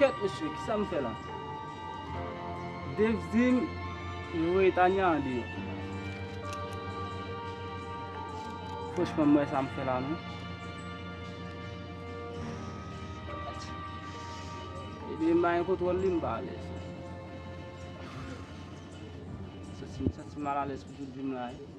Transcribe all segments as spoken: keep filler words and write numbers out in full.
Kèt mesye, kisa m fè la? Dave di m li voye Tania andeyò. Franchman, m wè sa m fè la non. Ebyen, m pa gen kontwòl li, m pa alèz. Santi, m santi m malalèz pou tout vi m la wi.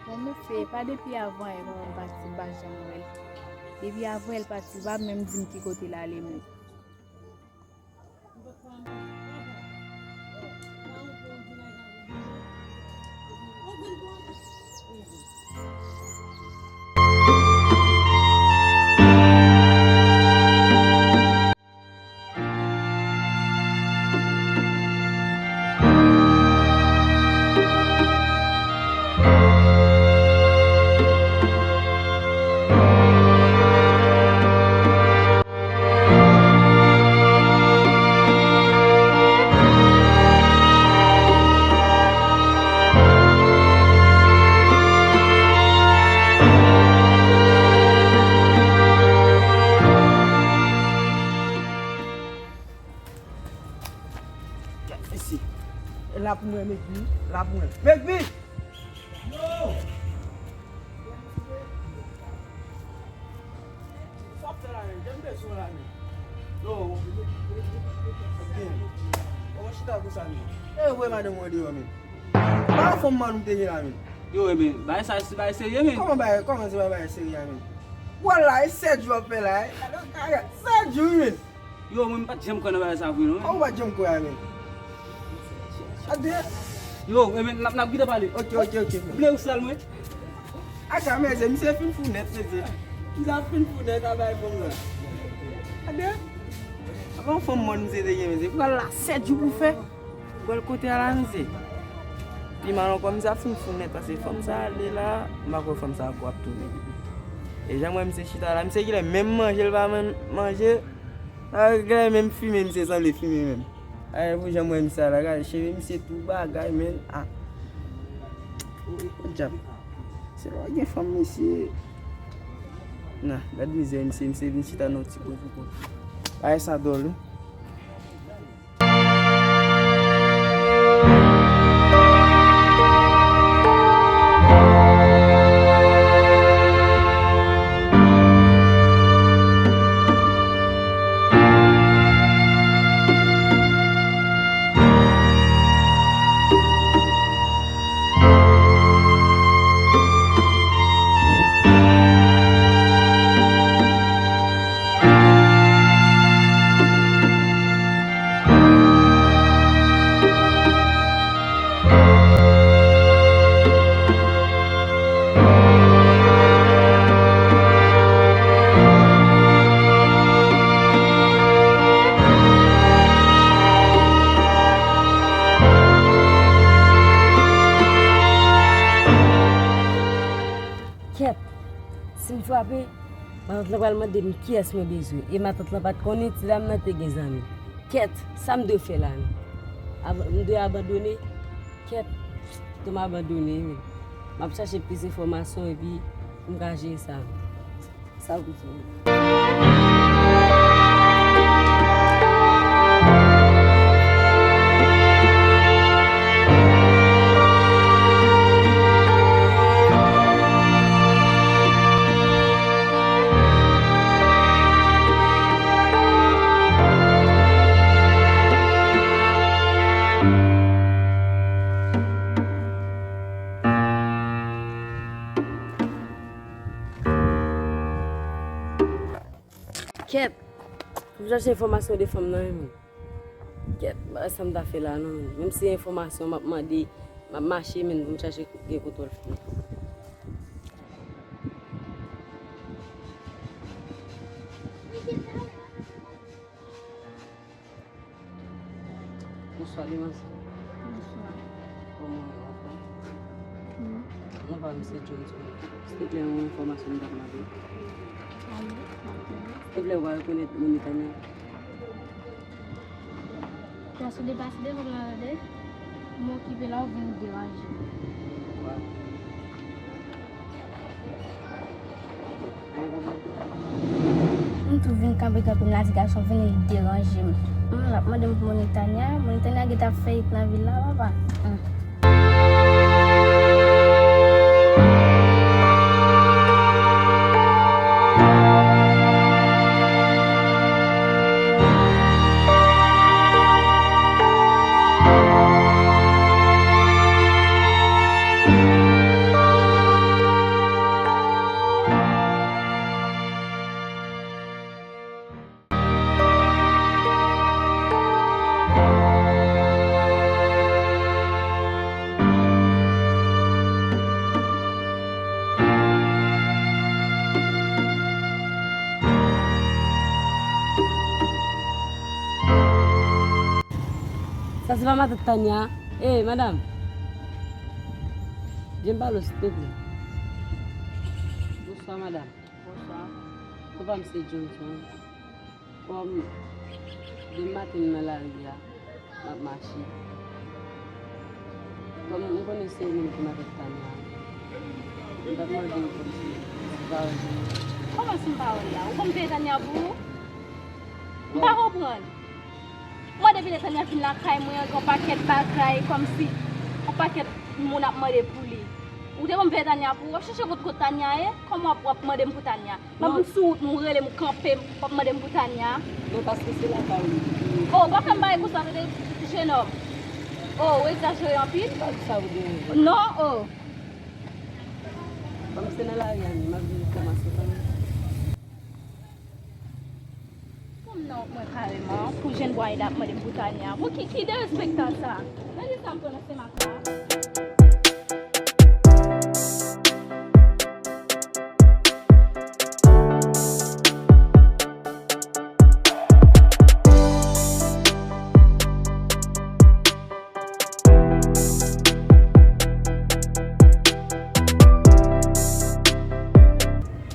Bon, mesye, pa depi avan yè manman m pati, m pa janm wè l. Depi avan l pati, l pa menm di m ki kote l ale menm. Gad isi. E la pou mwen, Megbi. La pou mwen. Megbi! Yo! Sa w ap fè la menm? Jan m bezwen w la menm. Yo, ok. Kòman chita konsa menm? E, voye madanm ou andeyò menm. Pa yon fanm mann ou te gen la menm. Yo, ebyen, bagay sa, se bagay serye menm. Kòman bagay, kòman se bagay serye a menm? Wala, e sèt jou w ap fè la, e? Sèt jou wi menm. Yo, mwen, m pa t janm kwè nan bagay sa vre non. Kòman w pa t janm kwè a menm? Ade. Yo, ebyen, n ap, n ap gentan pale. Ok, ok, ok. Ou vle ou sal mwen? Aka, mesye, misye fin fou nèt, mesye. Misye ap fin fou nèt a bay fanm nan. Ade. Apa yon fanm mòn misye te gen, mesye? Pou al la sèt jou pou fè. Pou al kote a la, misye. Pi mal ankò, misye ap fin fou nèt, paske fanm sa ale la, m pa kwè fanm sa ankò ap tounen. E jan m wè misye chita la, misye genlè menm manje, l pa menm manje. A, genlè menm fimen, misye sanble fimen menm. Ay, pou jan m wè misye a la, gade cheve misye tou bagay, menn. A. O, o, dyab. Se lè w gen fanm, mesye. Nan, gad mizè misye, misye vin chita nan yon ti kwen pou kont. Bagay sa dòl, wi. Apre, matant lan pral mande m kiyès mwen bezwen. E matant lan pa t konnen ti dam nan te gen zanmi. Kèt, sa m dwe fè la menm? Ab-, m dwe abandone? Kèt, kite m abandone wi. M ap chache plis enfòmasyon epi pou m ka jere sa menm. Sa w bezwen? Kèt! Fò m chache enfòmasyon de fanm nan wi. Kèt, bagay sa m ta fè la non. Menm si se enfòmasyon m ap mande, m ap mache menm pou m chache gen kontwòl fanm nan. Bonswa, demwazèl. Bonswa. Kòman w ye, anfòm? Wi. Non pa m se Jones, wi. Silvouplè, yon enfòmasyon m t ap mande. Alo, m ap tande. Silvouplè, ou pa rekonèt Monitanya? Pase devan m la, tande. M okipe la, ou vin deranje m. Wa. M tou vin kanpe kanpe m la, ti gason vini, li deranje m. Hum, l ap mande m pou Monitanya. Monitanya gentan ap fè it nan vil la, papa. Hum. Sa se pa matant Tanya? Ey, madanm. Jem pale w, silvouplè. Bonswa, madanm. Bonswa. Konpa m se Johnson. Kòm demen maten m nan lari a, m ap mache. Kòm m konnen se ou menm ki matant Tanya, m t ap mande w kòmsi si w pa wè Tanya. Kòman si m pa wè l la? Ou konn peye Tanya pou ou? M pa konprann. Mwen depi lè Tanya vin lakay mwen an, gen yon pakèt bagay kòmsi yon pakèt moun ap mande pou li. Ou te konn peye Tanya pou ou? W ap chèche kot, kot Tanya ye? Kòman w ap, w ap mande m pou Tanya? M ap sou wout mwen, ou rele m, ou kanpe m, w ap mande m pou Tanya. Non, paske se lakay ou li ye. Oh, pa fè m bagay konsa, tande, jenòm. Oh, ou egzajere anpil. Pa di sa pou deranje. Non, oh. Ban m se nan lari a, m ap vin kòmanse, tande. Fanm nan wont mwen kareman, pou jèn bwa la ap mande m pou Tanya. Bon, ki, ki derespektan sa? Gade sa m pran nan semak la.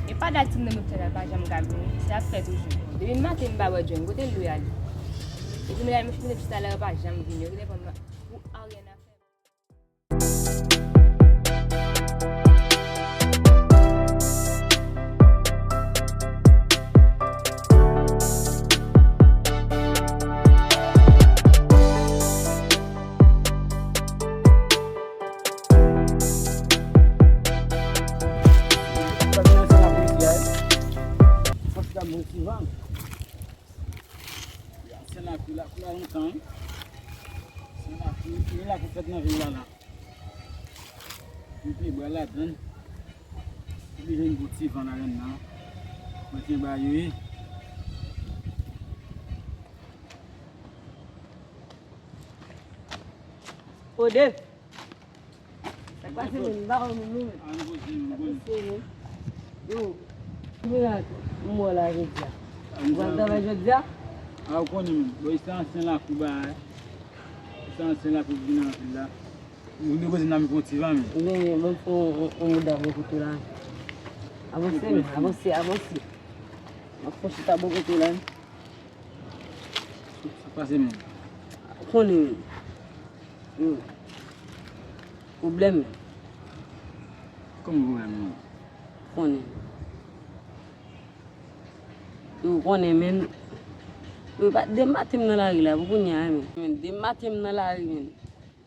E pa dat ti m nan lopital la pa janm ka vini, se ap fè toujou. Depi maten m pa wè John, kote l dwe ale? Depi m la, m fin depi talè, yo pa janm vini, yo genlè pran m pou anyen a fè. Sa vin ansanm ak polisye a, wi. Fòk chita motivan. Sen lakou, lakou la lontan, wi. Sen lakou, ni lakou fèt nan vil la, la. Epi bwa ladann. Epi jwenn gwo ti van ladann nan. Mwen te ba yo, wi. Ode. Sa k pase menm? M pa wè w menm non, menm. Sa k pase menm? Yo, mwen la, m wè w la jodi a. Ou pral travay jodi a? A, ou konnen menm. Bon, se ansyen lakou bagay. Se ansyen lakou ki vin nan vil la. Ou depoze nan men pou yon ti van menm. Men, men pou yon, yon, yon mouda pou kote la. Avanse, men, avanse, avanse. M ap fon chita bò kote la. Sa k pase, men? Ou konnen, men. Yo. Pwoblèm, men. Kòman pwoblèm, men? Ou konnen. Yo, ou konnen, men. Yo, pa, depi maten m nan lari la, pou kounye a, men. Men, depi maten m nan lari, men.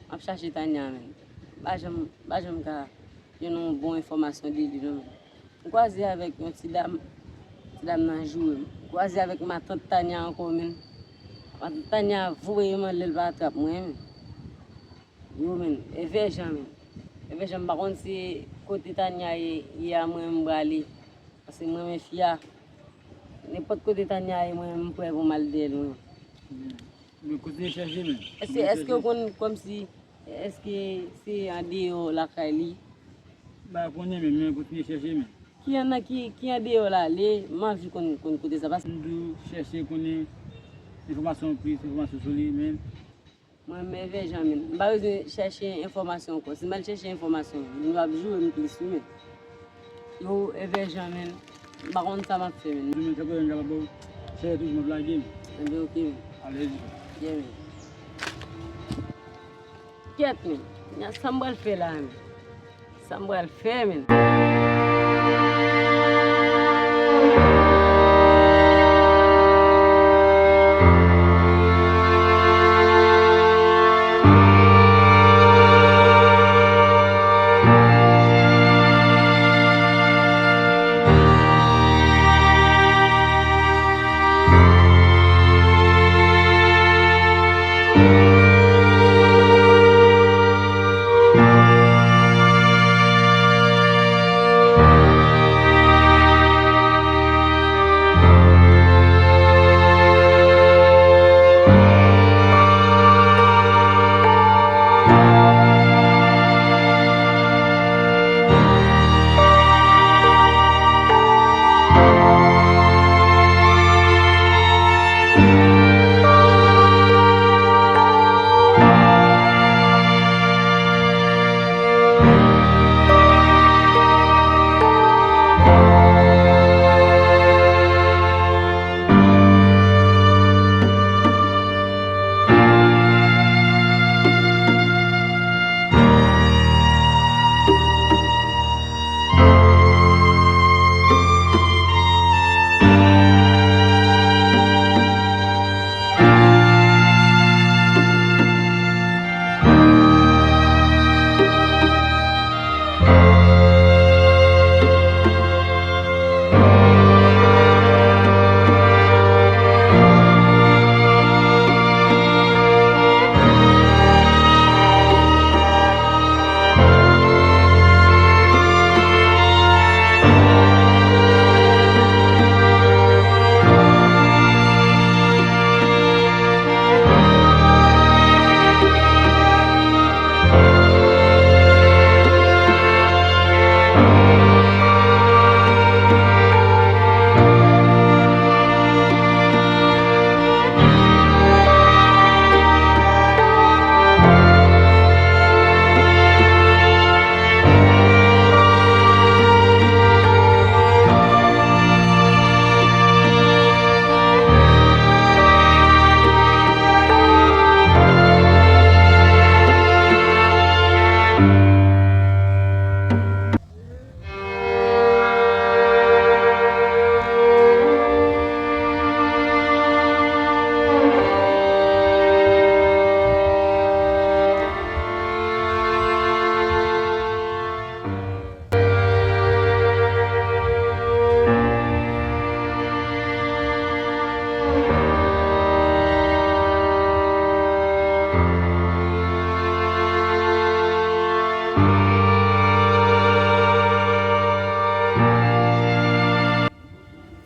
M ap chache Tania, men. M pa janm, m pa janm ka jwenn yon bon enfòmasyon de li, non, men. M kwaze avèk yon ti dam, ti dam nan joure m. M kwaze avèk matant Tania ankò, men. Matant Tania voye m anlè, l pa trap mwen, men. Yo, men, Evè Jan, men. Evè Jan, m pa konn si kote Tania ye, ye a mwen m prale. Paske m renmen fi a. Nenpòt kote Tania ye, mwen, m prè pou m al dèyè l, mwen. Men kontinye chèche, men. Èske, èske ou konn kòmsi, èske se andeyò lakay li? M pa konnen, men, men kontinye chèche, men. Ki an, ki, ki andeyò l ale, m anvi konn, konn kote sa pase. M di w chèche konnen enfòmasyon, plis enfòmasyon sou li, men. Mwen, men Evè Jan, men. M pa bezwen chèche enfòmasyon ankò. Si m al chèche enfòmasyon, nou ap joure m plis, wi, men. Yo, Evè Jan, men. M pa konn sa m ap fè, men. Demen, sa pwobèm kapab bon. Chèche toujou m ap lage, men. Enben, oke, men. Alèz. Byen, men. Kèt, men. Sa m pral fè la, men. Sa m pral fè, men.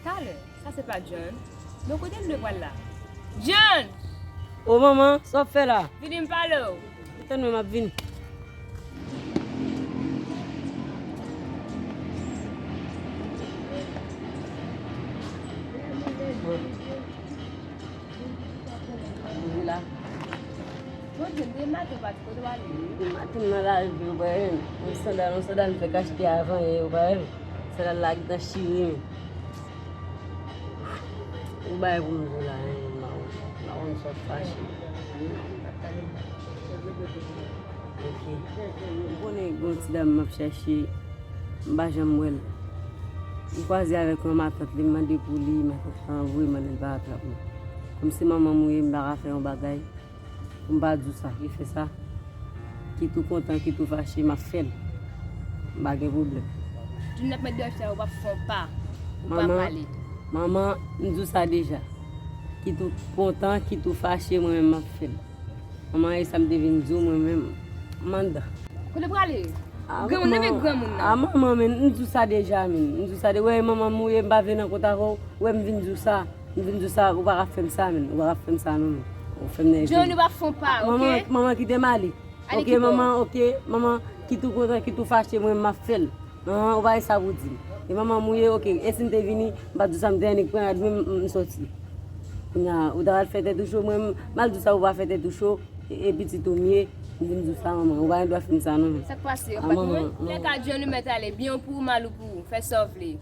Talè, sa se pa John? Men kote l dwe pral la? John! O manman, sa w ap fè la? Vini m pale w. Tann mwen, m ap vini. Vini la. Bondye, m te maten pati kote w ale? Maten m nan lari, ou pa wè m. Yon sandal, yon sandal m fèk achte avan yè, ou pa wè m. Fè l al lage nan chire, men. Ou bay pou m di w la, hein, m pa konn, m pa konn sa w fache. Ok. M konnen gen yon ti dam m ap chèche, m pa janm wè l. M kwaze avèk yon matant li, m mande pou li, matant lan voye m ann, li pa atrap mwen. Kòm se manman m ou ye, m pa ka fè yon bagay. Pou m pa di w sa, e fè sa. Kit ou kontan, kit ou fache, m ap fè l. M pa gen pwoblèm. Junior ap mèt dèyè fè, ou p ap fè yon pa. Ou p ap pale. Manman, m di w sa deja. Kit ou kontan, kit ou fache, mwen menm m ap fè l. Manman, e sa m te vin di w, mwen menm. M anndan. Kote w prale? Granmoun nan, men granmoun nan. A manman, men, m di w sa deja, men. M di w sa de, wè, manman m ou ye, m pa vle nan kont avè w. Wè, m vin di w sa. M vin di w sa, ou pa ka fè m sa, men. Ou pa ka fè m sa, non, men. Ou fè m nève. Johnny, ou pa fè yon pa, ok? Manman, manman, kite m ale. Ok, manman, ok, manman, kit ou kontan, kit ou fache, mwen, m ap fè l. An, ou pa gen sa pou di m. E manman m ou ye, ok. E si m te vini, m pa t di w sa, m te annik pran rad mwen, m, m soti. Kounye a, ou ta pral fè tèt ou cho, mwen, m al di w sa, ou pa fè tèt ou cho. E, e pitit ou m ye, m vin di w sa, manman. Ou pa gen dwa fè m sa, non. Sa k pase? Ou pa t mwen? Lè ka Johnny mèt ale, byen ou pou ou, mal ou pou ou. Fè sa w vle.